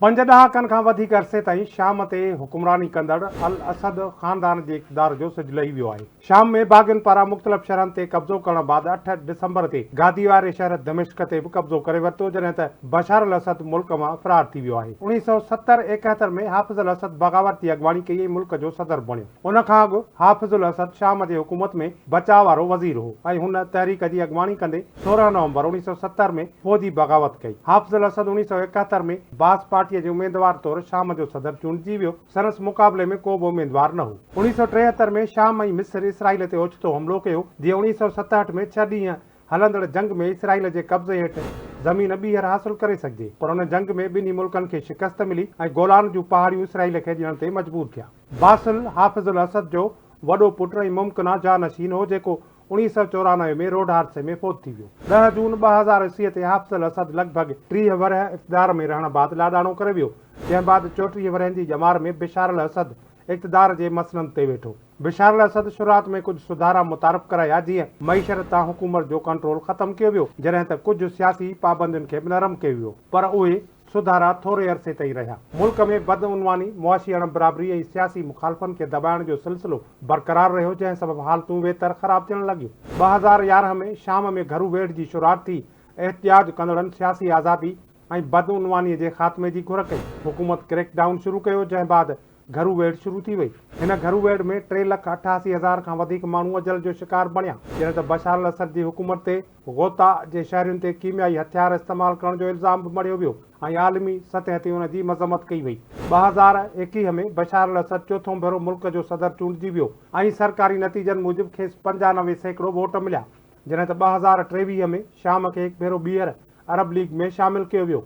پنج ڏهاڪن کان وڌيڪ عرصي تائين شام تي حڪمراني ڪندڙ الاسد خاندان جي اقتدار جو سج لهي ويو آهي. شام ۾ باغين پاران مختلف شهرن تي قبضو ڪرڻ بعد 8 ڊسمبر تي گادي واري شهر دمشق تي به قبضو ڪري ورتو جڏهن ته بشار الاسد ملڪ مان فرار ٿي ويو آهي. 1970 71 ۾ حافظ الاسد بغاوت جي اڳواڻي ڪئي ۽ ملڪ جو صدر بڻيو. ان کان اڳ حافظ الاسد شام جي حڪومت ۾ بچاء وارو وزير هو ۽ هن تحريڪ جي اڳواڻي ڪندي 16 نومبر 1970 ۾ فوجي بغاوت ڪئي. حافظ الاسد 1971 ۾ بعث پارٽيء جي اميدوار طور شام جو صدر چونڊجي ويو. سندس مقابلي ۾ ڪو به اميدوار نه هو. 1973 ۾ شام ۽ مصر اسرائيل تي اوچتو حملو ڪيو، جيئن 1967 ۾ ڇهه ڏينهن هلندڙ جنگ ۾ اسرائيل جي قبضي هيٺ زمين ٻيهر حاصل ڪري سگهجي. پر ان جنگ ۾ ٻنهي ملڪن کي شڪست ملي ۽ گولان جون پهاڙيون اسرائيل کي ڏيڻ تي مجبور ٿيا. باسل حافظ الاسد جو وڏو پٽ ۽ ممڪنه جانشين هو، جيڪو 1994 ۾ روڊ حادثي ۾ فوت ٿي ويو. 10 جون 2020 تي حافظ الاسد لڳ ڀڳ 30 ورهيه اقتدار ۾ رهڻ بعد لاڏاڻو ڪري ويو، جنهن بعد 34 ورهين جي ڄمار ۾ بشار الاسد اقتدار جي مسند تي ويٺو. بشار الاسد شروعات ۾ ڪجهه سڌارا متعارف ڪرايا، جيئن معيشت تان حڪومت جو ڪنٽرول ختم ڪيو ويو، جڏهن ته ڪجهه سياسي پابندين کي به نرم ڪيو ويو، پر اهي سڌارا ٿوري عرصي تائين رهيا. ملڪ ۾ بدعنواني، معاشي اڻبرابري ۽ سياسي مخالفن کي دٻائڻ جو سلسلو برقرار رهيو، جنهن سبب حالتون ويتر خراب ٿيڻ لڳيون. 2011 ۾ شام ۾ گهرو ويڙهه جي شروعات ٿي، احتجاج ڪندڙن سياسي آزادي ۽ بدعنواني جي خاتمي جي گهر ڪئي. حڪومت ڪريڪ ڊائون شروع ڪيو، جنهن بعد گهرو ويڙهه شروع ٿي وئي. هن گهرو ويڙهه ۾ 3,88,000 کان وڌيڪ ماڻهو اجل جو شڪار بڻيا، جڏهن ته بشار الاسد جي حڪومت تي غوطه جي شهرين تي ڪيميائي هٿيار استعمال ڪرڻ جو الزام به مڙهيو ويو ۽ عالمي سطح تي ان جي مذمت ڪئي وئي. 2021 ۾ بشار الاسد چوٿون ڀيرو ملڪ جو صدر چونڊجي ويو ۽ سرڪاري نتيجن موجب کيس 95% ووٽ مليا، جڏهن ته 2023 ۾ شام کي هڪ ڀيرو ٻيهر عرب ليگ ۾ شامل ڪيو ويو.